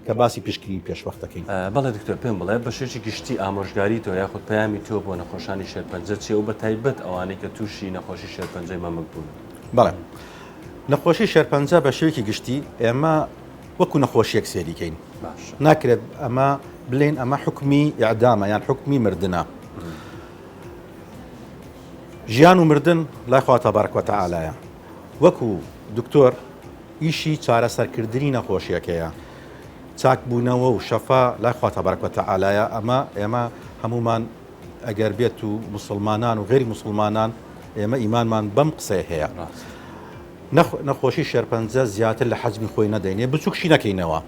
کە باسی پشکنین پێشوەختەکەین. بەڵێ دکتۆر پێم بڵێ بە شێوەیەکی گشتی ئامۆژگاری تۆ یاخود پەیامی تۆ بۆ نەخۆشانی شێرپەنجە چیە و بە تایبەت ئەوانەی کە تووشی نەخۆشی شێرپەنجەی مەمک بوون؟ بەڵێ نەخۆشی شێرپەنجە بە شێوەیەکی گشتی ئێمە وەکو نەخۆشیەک سێریکەین ناکرێت ئەمە بلین ئەمە حکمی ئەعدامە یان حکمی مردە ژیان و مردن لای خوا تبارک و تعالیە وەکو دکتۆر ئیشی چارەسەرکردنی نەخۆشیەکەیە چاکبوونەوە و شەفا لای خوا تبارک و تعالیە ئەمە ئێمە هەمومان ئەگەر بێت و مسلمانان و غێری مسلمانان ئێمە ئیمانمان بەم قسەیە هەیە نەخۆشی شێرپەنجە زیاتر لە حەجمی خۆی نەدەینێ بچووکشی نەکەینەوە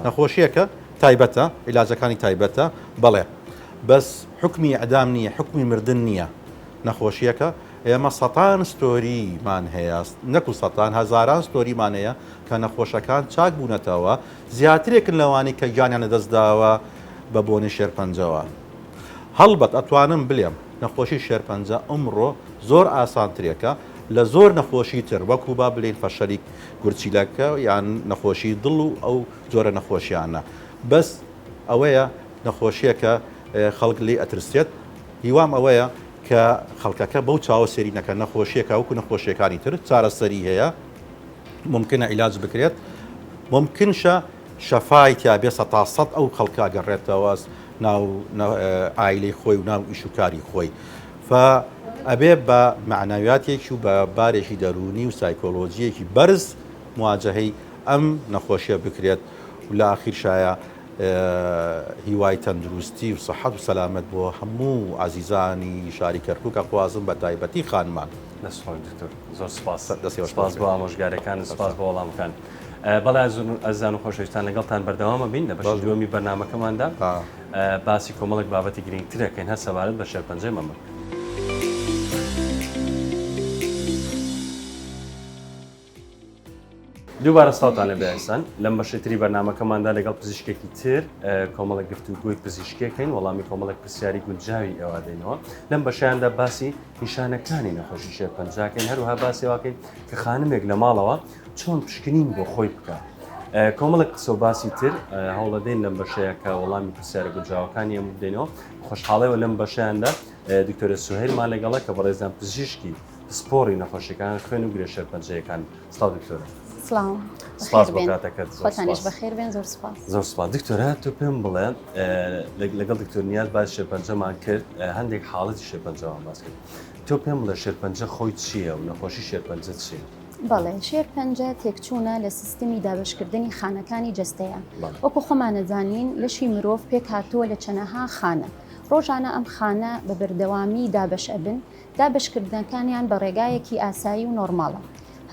نەخۆشیەکە تایبەتە عیلاجەکانی تایبەتە بەڵێ بەس حوکمی ئیعدام نییە، حوکمی مردن نییە نەخۆشییەکە، ئێمە سەتان ستۆریمان هەیە، نەکو سەتان، هەزاران ستۆریمان هەیە کە نەخۆشەکان چاک بوونەتەوە، زیاترێکن لەوانەی کە گیانیان لەدەست داوە بە بۆنەی شێرپەنجەوە. هەڵبەت ئەتوانم بلێم نەخۆشی شێرپەنجە ئمڕۆ زۆر ئاسانترێکە لە زۆر نەخۆشی تر وەکو با بلێین فەشەلی گورچیلەکە یان نەخۆشی دڵ و ئەو جۆرە نەخۆشیانە بەس ئەوەیە نەخۆشیەکە خەڵک لێی ئەترسێت هیوام ئەوەیە کە خەڵکەکە بەو چاوە سێری نەکەن نەخۆشیەکە وەکو نەخۆشیەکانی تر چارەسەری هەیە ممکنە عیلاج بکرێت ممکنشە شەفای تیا بێ سەتا سەد ئەو خەڵکە گەڕێتەوە ناو ئایلەی خۆی و ناو ئیش و کاری خۆی ف ئەبێ بە معناویاتێکی و بە بارێکی دەروونی و سایکۆلۆجیەکی بەرز مواجهەی ئەم نەخۆشیە بکرێت و لە ئاخیرشایە هیوای تەندروستی و سەحەت و سەلامەت بۆ هەموو ئازیزانی شاری کەرکوک ئەخوازم بە تایبەتی خانمان. دەست خۆش دکتۆر زۆر سپاس سپاس بۆ ئامۆژگاریەکانت سپاس بۆ وەڵامەکان. بەڵێ ئازیزان و خۆشەویستان لەگەڵتان بەردەوامە بین لە بەشی دووەمی بەرنامەکەماندا باسی کۆمەڵێک بابەتی گرنگتر ئەکەین هەر سەبارەت بە شێرپەنجەی مەمک. دووبارە سڵاوتان لێ بێ لەم بەشەی تری بەرنامەکەماندا لەگەڵ پزیشکێکی تر کۆمەڵێک گفتوگۆی پزیشکیەکەین وەڵامی کۆمەڵێک پرسیاری گونجاوی ئێوە دەینەوە لەم بەشیاندا باسی نیشانەکانی نەخۆشی شێرپەنجاکەین هەروها باسیواکەین کە خانمێک لە ماڵەوە چۆن پشکنین بۆ خۆی بکە کۆمەڵێک قسە و باسی تر هەوڵەدەین لەم بەشەیە کە وەڵامی پرسیارە گونجاوەکانی ئەم بدەینەوە خۆشحاڵەوە لەم بەشیاندا دکتۆرە سوهێلمان لەگەڵە کە بەڕێزان پزیشکی پسپۆڕی نەخۆشیەکان خوێن و گرێ شێرپەنجەیەکان. سڵاو دکتۆرە. سڵاو. سپاس بۆ کاتەکەت. خۆتانیش بەخێر بێن زۆر سپاس. زۆر سپاس دکتۆرە تۆ پێم بڵێ لەگەڵ دکتۆر نیاز باس شێرپەنجەمان کرد هەندێک حاڵەتی شێرپەنجەمان باس کرد تۆ پێم بڵێ شێرپەنجە خۆی چییە و نەخۆشی شێرپەنجە چییە؟ بەڵێ شێرپەنجە تێکچوونە لە سیستمی دابەشکردنی خانەکانی جەستەیە وەکو خۆمانەزانین لەشی مرۆڤ پێکهاتووە لە چەنەها خانە ڕۆژانە ئەم خانە بە بەردەوامی دابەش ئەبن دابەشکردنەکانیان بە ڕێگایەکی ئاسایی و نۆرماڵە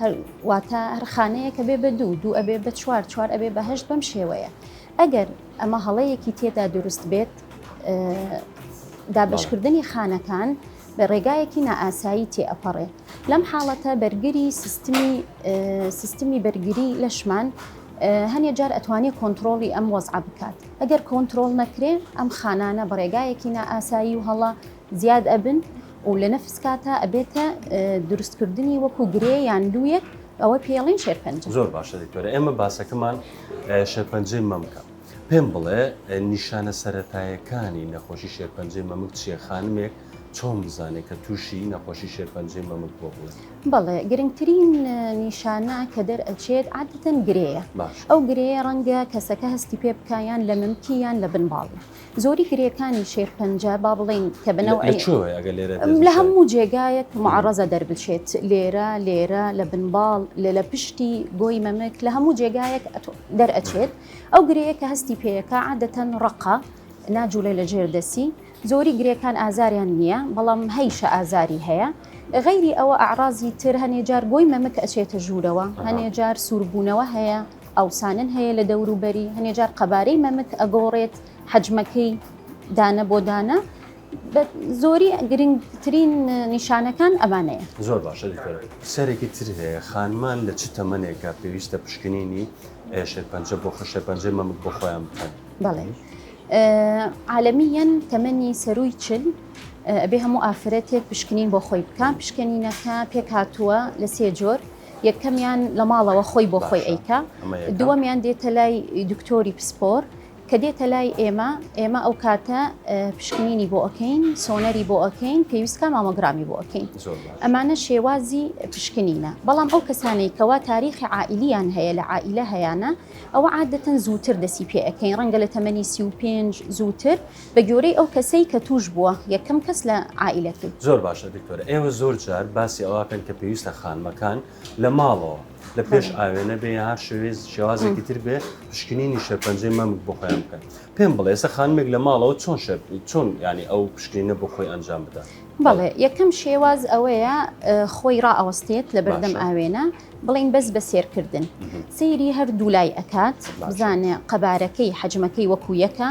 هەر واتە هەر خانەیەک ئەبێ بە دوو، دوو ئەبێ بە چوار، چوار ئەبێ بە هەشت بەم شێوەیە. ئەگەر ئەمە هەڵەیەکی تێدا دروست بێت دابەشکردنی خانەکان بە ڕێگایەکی نائاسایی تێئەپەڕێ. لەم حاڵەتە بەرگری سیستمی سیستمی بەرگری لەشمان هەنێ جار ئەتوانێ کۆنترۆڵی ئەم وەزعە بکات. ئەگەر کۆنترۆڵ نەکرێ ئەم خانانە بە ڕێگایەکی نائاسایی و هەڵە زیاد ئەبن و لە نەفس کاتا ئەبێتە دروستکردنی وەکو گرێ یان لوویەک ئەوە پێڵین شێرپەنجە. زۆر باشە دکتۆرە ئێمە باسەکەمان شێرپەنجەی مەمکە پێم بڵێ نیشانە سەرەتایەکانی نەخۆشی شێرپەنجەی مەمک چییە خانمێک چۆن بزانێت کە تووشی نەخۆشی شێرپەنجەی مەمک بووە بڵێ؟ بەڵێ گرنگترین نیشانە کە دەرئەچێت عادەتەن گرێیە ئەو گرێیە ڕەنگە کەسەکە هەستی پێ بکا یان لە مەمکی یان لە بن باڵی زۆری گرێکانی شێرپەنجە با بڵێین کە بە نەوعی لە هەموو جێگایەک معڕەزە دەربچێت لێرە لێرە لە بن باڵ لە لە پشتی گۆی مەمک لە هەموو جێگایەک دەرئەچێت ئەو گرێیە کە هەستی پێیەکە عادەتەن ڕەقە ناجوڵێ لە ژێر دەسی زۆری گرێکان ئازاریان نییە بەڵام هەیشە ئازاری هەیە غەیری ئەوە ئەعرازی تر هەنێ جار گۆی مەمک ئەچێتە ژوورەوە هەنێ جار سووربوونەوە هەیە ئاوسانن هەیە لە دەوروبەری هەنێ جار قەبارەی مەمک ئەگۆڕێت حەجمەکەی دانە بۆ دانە بە زۆری گرنگترین نیشانەکان ئەمانەیە. زۆر باشە دکتۆر پرسیارێکی تر هەیە خانمان لە چ تەمەنێکە پێویستە پشکنینی شێرپەنجە بۆ شێرپەنجەی مەمک بۆ خۆیان بکەن؟ بەڵێ عالەمیەن تەمەنی سەرووی چل ئەبێ هەموو ئافرەتێک پشکنین بۆ خۆی بکا پشکنینەکە پێکهاتووە لە سێ جۆر یەکەمیان لە ماڵەوە خۆی بۆ خۆی ئەیکا دووەمیان دێتە لای دکتۆری پسپۆر کە دێتە لای ئێمە ئێمە ئەو کاتە پشکنینی بۆ ئەکەین سۆنەری بۆ ئەکەین پێویستکە مامۆگرامی بۆ ئەکەین ئەمانە شێوازی پشکنینە بەڵام ئەو کەسانەی کەوا تاریخی عائلیان هەیە لە عائیلە هەیانە ئەوە عادەتەن زووتر دەسی پێ ئەکەین ڕەنگە لە تەمەنی 35 زووتر بە گۆرەی ئەو کەسەی کە توش بووە یەکەم کەس لە عائیلەکەی. زۆر باشە دکتۆرە ئێوە زۆر جار باسی ئەوەکەن کە پێویستە خانمەکان لە ماڵەوە لە پێش ئاوێنە بێ یا هەر شێوێز شێوازێکی تر بێ پشکنینی شێرپەنجەی مەمک بۆ خۆیان بکەن پێم بڵێ ئێستا خانمێک لە ماڵەوە چۆن شێر چۆن ینی ئەو پشکنینە بۆ خۆی ئەنجام بدات؟ بەڵێ یەکەم شێواز ئەوەیە خۆی ڕائەوەستێت لە بەردەم ئاوێنە بڵین بەس بە سێرکردن سەیری هەر دوولای ئەکات بزانێ قەبارەکەی حەجمەکەی وەکو یەکە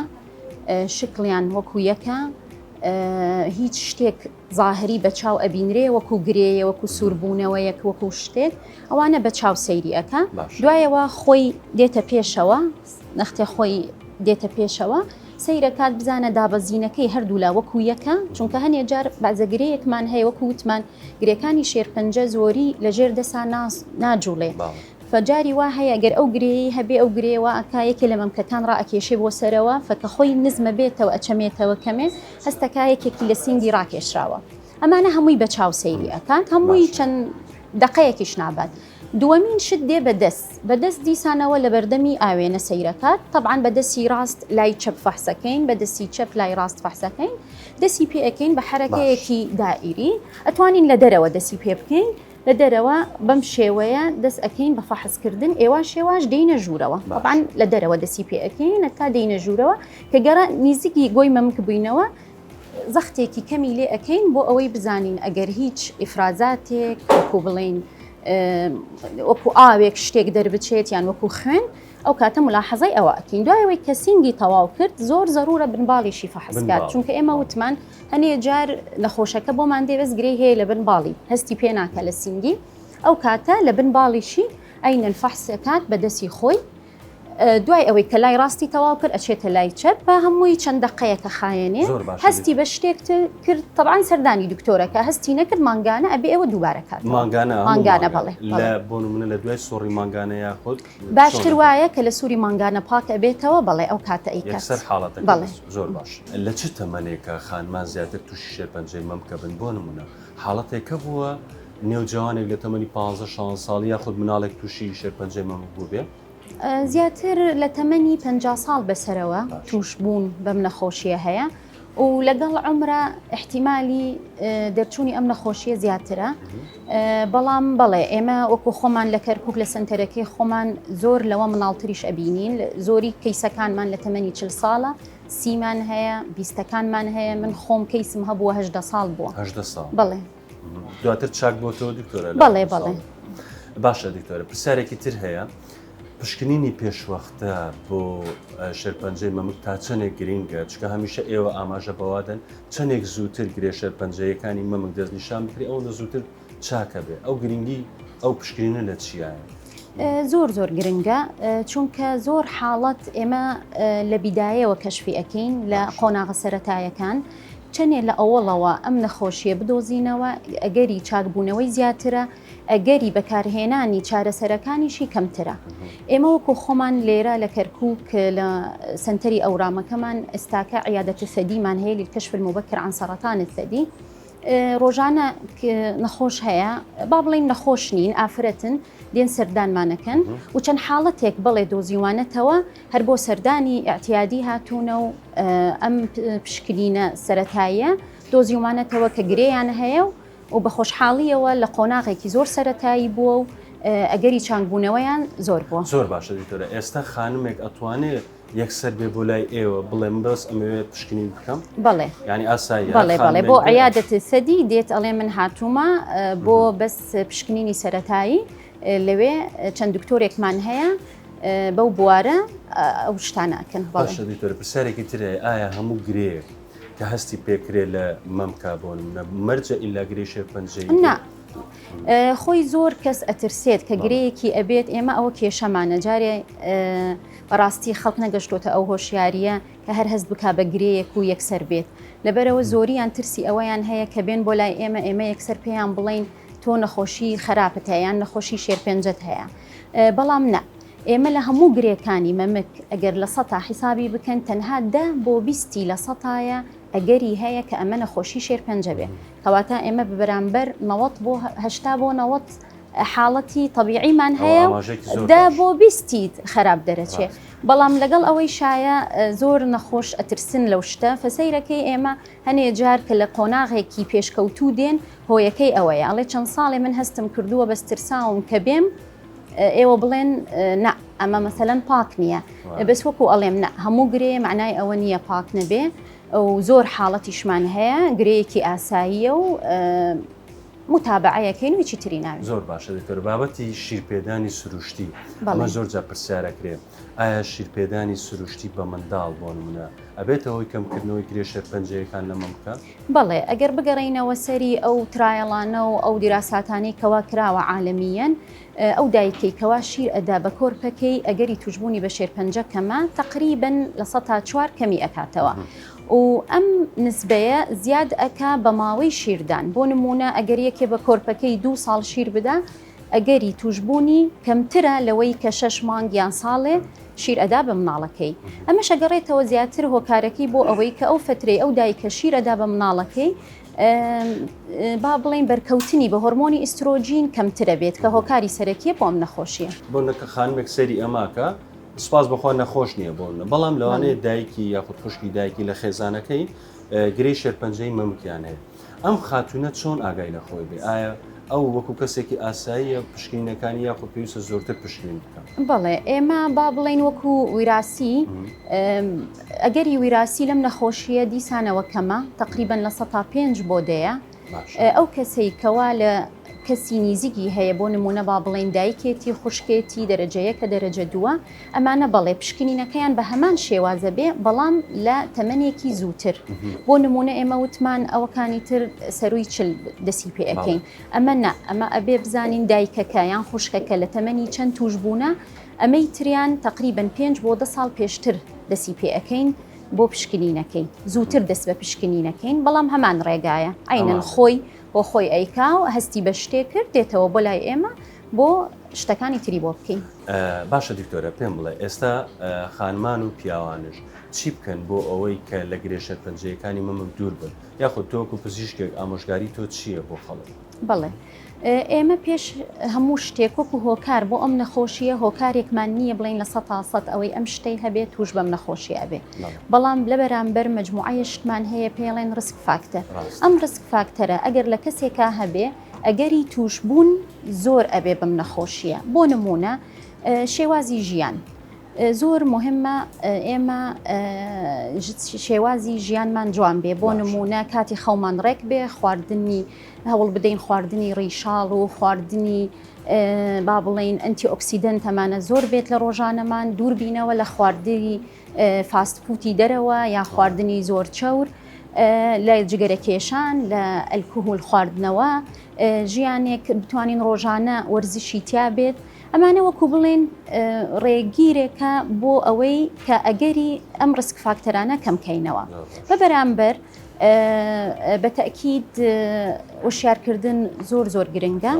شکڵیان وەکو یەکە هیچ شتێک زاهری بە چاو ئەبینرێ وەکو گرێیە وەکو سووربوونەوەیەک وەکو شتێک ئەوانە بە چاو سەیری ئەکا دوایەوە خۆی دێتە پێشەوە نەختێ خۆی دێتە پێشەوە سەیرەکات بزانە دابەزینەکەی هەردوولا وەکو یەکە چونکە هەنێ جار بەعزە گرەیەکمان هەیە وەکو وتمان گرێکانی شێرپەنجە زۆری لەژێر دەسا ناجوڵێ فجاری وا هەیە گەر ئەو گرێی هەبێ ئەو گرێ وا ئەکا یەکێ لە مەمکەکان ڕائەکێشێ بۆ سەرەوە فکە خۆی نزمە بێتەوە ئەچەمێتەوە کەمێ هەستەکا یەکێکی لە سینگی ڕاکێشراوە ئەمانە هەمووی بە چاو سەیری ئەکات هەمووی چەند دەقەیەکیش نابات دووەمین شت دێ بە دەست بە دەست دیسانەوە لە بەردەمی ئاوێنە سەیرەکات تەبعەن بە دەستی ڕاست لای چەپ فەحسەکەین بە دەستی چەپ لای ڕاست فەحسەکەین دەسی پێ ئەکەین بە حەرەکەیەکی دائیری ئەتوانین لە دەرەوە دەسی پێ بکەین لە دەرەوە بەم شێوەیە دەست ئەکەین بە فەحس کردن ئێواش هێواش دێینە ژوورەوە تەبعەن لە دەرەوە دەسی پێ ئەکەین هەتا دێینە ژوورەوە کە گەڕا نیزیکی گۆی مەمک بووینەوە زەختێکی کەمی لێ ئەکەین بۆ ئەوەی بزانین ئەگەر هیچ ئیفرازاتێک وەکو بڵێین وەکو ئاوێک شتێک دەربچێت یان وەکو خوێن ئەو کاتە ملاحەزای ئەوە ئەکەین دوای ئەوەی کە سینگی تەواو کرد زۆر زەرورە بنباڵیشی فەحس کات چونکە ئێمە وتمان هەنێ جار نەخۆشەکە بۆمان دێ بەس گرێی هەیە لە بن باڵی هەستی پێ ناکە لە سینگی ئەو کاتە لە بن باڵیشی ئەینەن فەحس ئەکات بە دەسی خۆی دوای ئەوەی کە لای ڕاستی تەواو کرد ئەچێتە لای چەپ بە هەمووی چەند دەقەیەکە خایەنێ هەستی بە شتێک کرد تەبعەن سەردانی دکتۆرەکە هەستی نەکرد مانگانە ئەبێ ئەوە دووبارە کات مانگانە مانگانە بەڵێ لە بۆ نمونە لە دوای سوڕی مانگانە یاخود باشتر وایە کە لە سوری مانگانە پاک ئەبێتەوە بەڵێ ئەو کاتە ئەیکات یەکسەر حاڵەتەکە بەڵێ زۆر باش لە چ تەمەنێکە خانمان زیاتر تووشی شێرپەنجەی مەمکە بن بۆ نمونە حاڵەتێکە بووە نێوجەوانێک لە تەمەنی 15 16 ساڵی یاخود مناڵێک تووشی شێرپەنجەی مەمک بووبێ؟ زیاتر لە تەمەنی 50 ساڵ بەسەرەوە تووشبوون بەم نەخۆشیە هەیە و لەگەڵ عمرە احتیمالی دەرچوونی ئەم نەخۆشیە زیاترە بەڵام بەڵێ ئێمە وەکو خۆمان لە کەرکک لە سنتەرەکەی خۆمان زۆر لەوە مناڵتریش ئەبینین زۆری کەیسەکانمان لە تەمەنی چل ساڵە سیمان هەیە بیستەکانمان هەیە من خۆم کەیسم هەبووە هەدە ساڵ بووە هەدە ساڵ بەڵێ دواتر چاک بۆتەوە دکتۆرە بەڵێ بەڵێ باشە دکتۆرە پرسیارێکی تر هەیە پشکنینی پێشوەختە بۆ شێرپەنجەی مەمک تا چەندێک گرینگە چکە هەمیشە ئێوە ئاماژە بەوادەن چەندێک زووتر گرێ شێرپەنجەیەکانی مەمک دەستنیشان بکرێ ئەوەندە زووتر چاکە بێ ئەو گرنگی ئەو پشکنینە لە چیایە؟ زۆر زۆر گرنگە چونکە زۆر حاڵەت ئێمە لە بیدایەوە کەشفی ئەکەین لە قۆناغە سەرەتایەکان چەنێ لە ئەوەڵەوە ئەم نەخۆشیە بدۆزینەوە ئەگەری چاکبوونەوەی زیاترە ئەگەری بەکارهێنانی چارەسەرەکانیشی کەمترە ئێمە وەکو خۆمان لێرە لە کەرکک لە سنتەری ئەورامەکەمان ئێستاکە عیادەت الثدیمان هەیە للکشف المبکر عن سرطان الثدی ڕۆژانە نەخۆش هەیە با بڵین نەخۆش نین ئافرەتن دێن سەردانمانەکەن و چەند حاڵەتێک بەڵێ دۆزیوانەتەوە هەر بۆ سەردانی ئیعتیادی هاتوونە و ئەم پشکنینە سەتاییە دۆزیومانەتەوە کە گرێیان هەیە و و بە خۆشحاڵیەوە لە قۆناغێکی زۆر سەتایی بووە و ئەگەری چاکبوونەوەیان زۆر بووە. زۆر باشە دکتۆرە ئێستا خانمێک ئەتوانێ یەکسەر بێ بۆ لای ئێوە بڵێ من بەس ئەمەوێت پشکنین بکەم؟ بەڵێ. یعنی ئاساییە بەڵێ بەڵێ بۆ عیادەت سەدی دێت ئەڵێ من هاتوومە بۆ بەس پشکنینی سەتایی لەوێ چەند دکتۆرێکمان هەیە بەو بوارە ئەو شتانە ئەکەن. باشە دکتۆر پرسیارێکی تر هەیە ئایا هەموو گرێیەک کە هەستی پێکرێ لە مەمکا بۆ نمونە مەرجە ئیلا گرێی شێرپەنجەیی نا خۆی زۆر کەس ئەترسێت کە گرەیەکی ئەبێت ئێمە ئەوە کێشەمانە جارێ بەڕاستی خەڵک نەگەشتۆتە ئەو هۆشیاریە کە هەر هەست بک بە گرەیەک و یەکسەر بێت لەبەرەوە زۆریان ترسی ئەوەیان هەیە کە بێن بۆ لای ئێمە ئێمە یەکسەر پێیان بڵین تۆ نەخۆشی خراپت هەیە یان نەخۆشی شێرپەنجەت هەیە بەڵام نا ئێمە لە هەموو گرێکانی مەمک ئەگەر لە سەتا حیسابی بکەن تەنها دە بۆ بیستی لە سەتایە ئەگەری هەیە کە ئەمە نەخۆشی شێرپەنجە بێ کەواتە ئێمە بەرامبەر 90 بۆ 80 بۆ 90 حاڵەتی تەبیعیمان هەیە دە بۆ بیستی خراپ دەرەچێ بەڵام لەگەڵ ئەوەی شایە زۆر نەخۆش ئەترسن لەو شتە فەسەیرەکەی ئێمە هەنێ جار کە لە قۆناغێکی پێشکەوتوو دێن هۆیەکەی ئەوەیە ئەڵێ چەند ساڵێ من هەستم کردووە بەس ترساوم کە بێم ئێوە بڵێن نا ئەمە مەسەلەن پاک نییە بەس وەکو ئەڵێم نا هەموو گرێ معنای ئەوە نییە پاک نەبێ و زۆر حاڵەتیشمان هەیە گرەیەکی ئاساییە و متابعەیەکەین و هیچی تری ناوێت. زۆر باشە دکتۆر بابەتی شیرپێدانی سروشتی ئەمە زۆر جار پرسیارەکرێ ئایا شیرپێدانی سروشتی بە منداڵ بۆ نمونە ئەبێتە هۆی کەمکردنەوەی گرێ شێرپەنجەیەکان لە مەمکە؟ بەڵێ ئەگەر بگەڕێینەوە سەری ئەو trial انە و ئەو دیراساتانەی کەوا کراوە عالەمییەن ئەو دایکەی کەوا شیر ئەدا بە کۆرپەکەی ئەگەری توشبوونی بە شێرپەنجە کەمە تەقریبەن 4% کەمی ئەکاتەوە و ئەم نسبەیە زیاد ئەکا بە ماوەی شیردان بۆ نمونە ئەگەر یەکێ بە کۆرپەکەی دوو ساڵ شیر بدا ئەگەری توشبوونی کەمترە لەوەی کە شەش مانگ یان ساڵێ شیر ئەدا بە مناڵەکەی ئەمەش ئەگەڕێتەوە زیاتر هۆکارەکەی بۆ ئەوەی کە ئەو فترەی ئەو دایکە شیر ئەدا بە مناڵەکەی با بڵێین بەرکەوتنی بە هۆرمۆنی ئیسترۆجین کەمترە بێت کە هۆکاری سەرەکیە بۆ ئەم نەخۆشیە. بۆ نکە خانمێک سەیری ئەماکە سوپاس بەخوا نەخۆش نییە بۆ بەڵام لەوانەیە دایکی یاخود خوشکی دایکی لە خێزانەکەی گرێی شێرپەنجەی مەمکیان هەیە ئەم خاتونە چۆن ئاگای لە خۆی بێ ئایا ئەو وەکو کەسێکی ئاساییە پشکنینەکانی یاخود پێویستە زۆرتر پشکنین بکە؟ بەڵێ ئێمە با بڵێین وەکو ویراسی ئەگەری ویراسی لەم نەخۆشییە دیسانەوە کەمە تقریبا 5% بۆ دەیە ئەو کەسەی کەوا لە کەسی نیزیکی هەیە بۆ نمونە با بڵێین دایکێتی خوشکێتی دەرەجە یەکە دەرەجە دووە ئەمانە بەڵێ پشکنینەکەیان بە هەمان شێوازە بێ بەڵام لە تەمەنێکی زووتر بۆ نمونە ئێمە وتمان ئەوەکانی تر سەروی چل دەسی پێ ئەکەین ئەمە نا ئەمە ئەبێ بزانین دایکەکە یان خوشکەکە لە تەمەنی چەند توش بوونە ئەمەی تریان تقریبن پێنج بۆ دە ساڵ پێشتر دەسی پێ ئەکەین بۆ پشکنینەکەی زووتر دەست بە پشکنینەکەین بەڵام هەمان ڕێگایە عینەن خۆی بۆ خۆی ئەیکا و هەستی بە شتێک کرد دێتەوە بۆ لای ئێمە بۆ شتەکانی تری بۆ بکەین. باشە دکتۆرە پێم بڵێ ئێستا خانمان و پیاوانش چی بکەن بۆ ئەوەی کە لە گرێ شێرپەنجەیەکانی مەمک دوور بن یاخود تۆ وەکو پزیشکێک ئامۆژگاری تۆ چییە بۆ خەڵک؟ بەڵێ ئێمە پێش هەموو شتێک وەکو هۆکار بۆ ئەم نەخۆشیە هۆکارێکمان نییە بڵین 100% ئەوەی ئەم شتەی هەبێت توش بەم نەخۆشی ئەبێ بەڵام لە بەرامبەر مجموعەیە شتمان هەیە پێڵێن risk factor ئەم risk factor ە ئەگەر لە کەسێکا هەبێ ئەگەری تووشبوون زۆر ئەبێ بەم نەخۆشیە بۆ نمونە شێوازی ژیان زۆر مهمە ئێمە شێوازی ژیانمان جوان بێ بۆ نمونە کاتی خەومان ڕێک بێ خواردنی هەوڵ بدەین خواردنی ڕیشاڵ و خواردنی با بڵین antioxidant ئەمانە زۆر بێت لە ڕۆژانەمان دووربینەوە لە خواردنی fast food ی دەرەوە یا خواردنی زۆر چەور لە جگەرە کێشان لە ئەلکهول خواردنەوە ژیانێک بتوانین ڕۆژانە وەرزشی تیا بێت. ئەمانە وەکو بڵێن ڕێگیرێکە بۆ ئەوەی کە ئەگەری ئەم risk factor انە کەم کەینەوە. بە بەرامبەر بە تەئکید وشیارکردن زۆر زۆر گرنگە.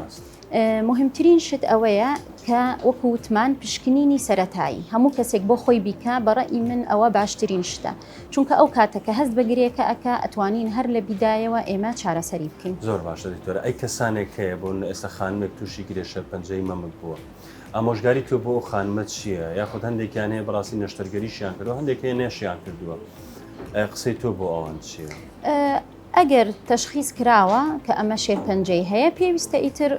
مهمترین شت ئەوەیە کە وەکو وتمان پشکنینی سەتایی هەموو کەسێک بۆ خۆی بیکە بەڕئی من ئەوە باشترین شتە چونکە ئەو کاتە کە هەست بە گرێکە ئەکا ئەتوانین هەر لە بیدایەوە ئێمە چارەسەری بکەین. زۆر باشە دکتۆرە ئەی کەسانێک هەیە بۆ نمونە ئێستا خانمێک توشی گرێ شێرپەنجەی مەمک بووە ئامۆژگاری تۆ بۆ ئەو خانمە چییە یاخود هەندێکیان هەیە بەڕاستی نەشتەرگەریشیان کردووە هەندێک هەیە نەشیان کردووە قسەی تۆ بۆ ئەوان چییە؟ ئەگەر تەشخیس کراوە کە ئەمە شێرپەنجەی هەیە پێویستە ئیتر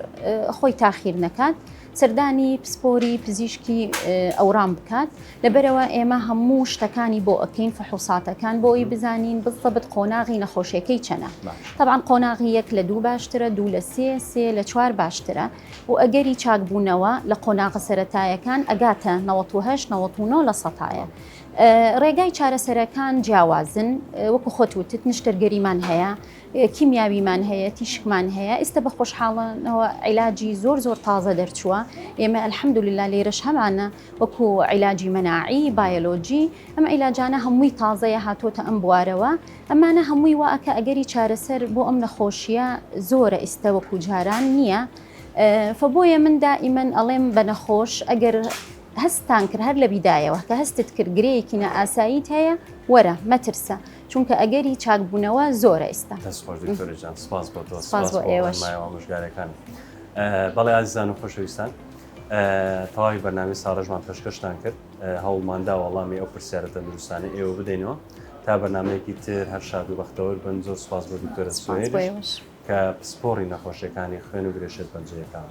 خۆی تاخیر نەکات سەردانی پسپۆری پزیشکی ئەورام بکات لەبەرەوە ئێمە هەموو شتەکانی بۆ ئەکەین فحوساتەکان بۆی بزانین بزەبت قۆناغی نەخۆشیەکەی چەنە تەبعەن قۆناغی یەک لە دوو باشترە دوو لە سێ سێ لە چوار باشترە و ئەگەری چاکبوونەوە لە قۆناغە سەرەتایەکان ئەگاتە 98 99 لە سەتایە. ڕێگای چارەسەرەکان جیاوازن وەکو خۆت وتت نشتەرگەریمان هەیە کیمیاویمان هەیە تیشکمان هەیە ئێستا بە خۆشحاڵەوە عیلاجی زۆر زۆر تازە دەرچووە ئێمە الحمدلله لێرەش هەمانە وەکو عیلاجی مەناعی بایۆلۆجی ئەم عیلاجانە هەمووی تازەیە هاتۆتە ئەم بوارەوە ئەمانە هەمووی وا ئەکا ئەگەری چارەسەر بۆ ئەم نەخۆشیە زۆرە ئیستە وەکو جاران نییە فبۆیە من دائیمەن ئەڵێم بە نەخۆش ئەگەر هەستان کرد هەر لە بیدایەوە کە هەستت کرد گرێیەکی نائاساییت هەیە وەرە مەترسە چونکە ئەگەری چاکبوونەوە زۆرە ئێستا. دەست خۆش دکتۆرە جان سپاس بۆ تۆ سپاس بۆ ئێوەش ئامۆژگاریەکان بەڵێ ئازیزان و خۆشەویستان تەواوی بەرنامەی ساڕێژمان پێشکەشتان کرد هەوڵماندا وەڵامی ئەو پرسیارە تەندروستانەی ئێوە بدەینەوە تا بەرنمەیەکی تر هەر شاد و بەختەوەر بن زۆر سپاس بۆ دکتۆرە سوێریش کە پسپۆڕی نەخۆشیەکانی خوێن و گرێ شێرپەنجەیەکان.